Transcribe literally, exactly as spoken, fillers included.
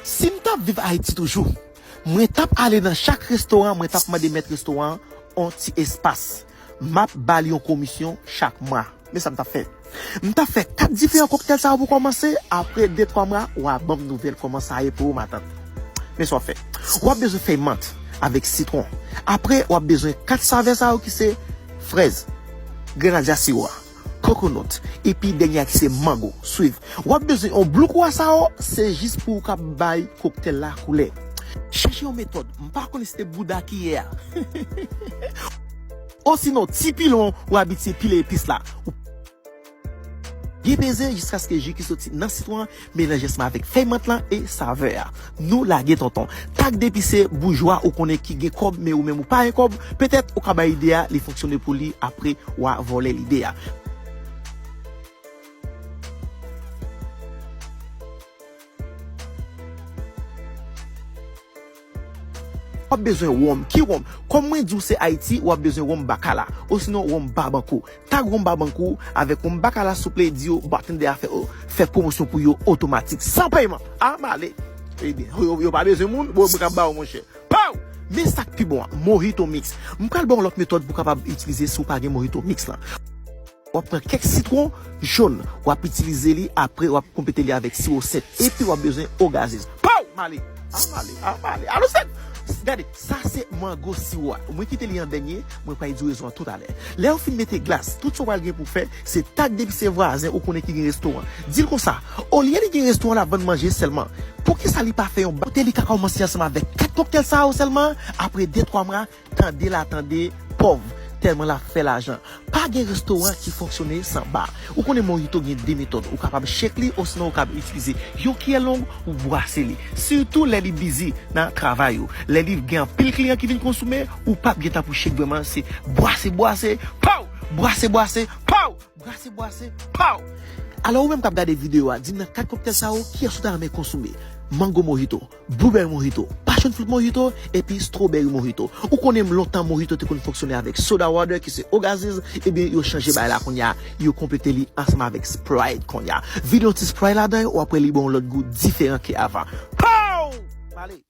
Si m t ap viv Ayiti toujou, mwen t ap ale nan chak restoran, mwen t ap mande mèt restoran an yon ti espas. M ap ba li yon komisyon chak mwa. Men sa m t ap fè. M t ap fè kat diferan koktèl sa yo pou kòmanse, apre de twa mwa, w a ban m nouvèl kòman sa ye pou ou, matant. Men sa w ap fè. W ap bezwen fèy mant avèk sitwon. Apre, w ap bezwen kat savè sa yo ki se frèz, grenadya siwo a, coconut, epi dènye a ki se mango. Swiv. W ap bezwen yon bloukou a sa yo, se jis pou w ka bay koktèl la koulè. Chèche yon metòd, m pa konnen si se bouda ki ye a. Osinon, ti pilon ou abitye pile epis la. Ou byen peze jiskaske ji ki soti nan sitwon an melanje ansanm avèk fèy mant lan e savè a. Nou lage tonton. Tak depise boujwa ou konnen ki gen kòb, men ou menm ou pa gen kòb, petèt ou ka bay ide a, li fonksyone pou li, apre w a vòlè lide a. W ap bezwen wonm. Ki wonm? Kòm mwen di w se Ayiti, w ap bezwen wonm Bakala, osinon wonm Babankou. Tak wonm Babankou avèk wonm Bakala, souple, di yo bartender a fè, fè pwomosyon pou yo otomatik, san pèyman. A m ale. Ebyen, yo, yo pa bezwen moun, bon, mwen k ap ba yo, monchè. Pow! Men sa k pi bon an, Mojito Mix. M pral ba w yon lòt metòd pou w kapab itilize si w pa gen Mojito Mix lan. W ap pran kèk sitwon jòn, w ap itilize li, apre w ap konplete li avèk siwo sèt, epi w ap bezwen ogazez. Pow! M ale! A m ale! A m ale! Alo sèt! Gade, sa se mango siwo a. Mwen kite li an dènye, mwen pral di w rezon an toutalè. Lè w fin mete glas, tout sa w pral gen pou w fè, se tak depise vwazen ou konnen ki gen restoran. Di l konsa, olye li gen restoran l ap vann manje sèlman, poukisa li pa fè yon ba-, kote li ka kòmanse ansanm avèk kat koktèl sa yo sèlman, apre de twa mwa, tande la tande, pòv, tèlman l ap fè lajan. Pa gen restoran ki fonksyone san ba. Ou konnen Mojito gen de metòd. Ou kapab shake li, osinon ou kapab itilize yon kiyè long, ou bwase li. Sitou lè li bizi nan travay ou. Lè li gen anpil kliyan ki vin konsome, ou p ap gen tan pou shake vrèman, se bwase, bwase, pow! Bwase, bwase, pow! Bwase, bwase, pow! Alò, ou menm k ap gade videyo a, di m nan kat koktèl sa yo, kiyès ou ta renmen konsome? Mango Mojito, Blueberry Mojito, Passion Fruit Mojito, epi Strawberry Mojito. Ou konnen m lontan Mojito te konn fonksyone avèk soda water ki se ogazez, ebyen yo chanje bagay la kounye a, yo konplete li ansanm avèk Sprite kounye a. Vide yon ti Sprite ladan, w ap wè li ba w yon lòt gou diferan ke avan. Pow! M ale!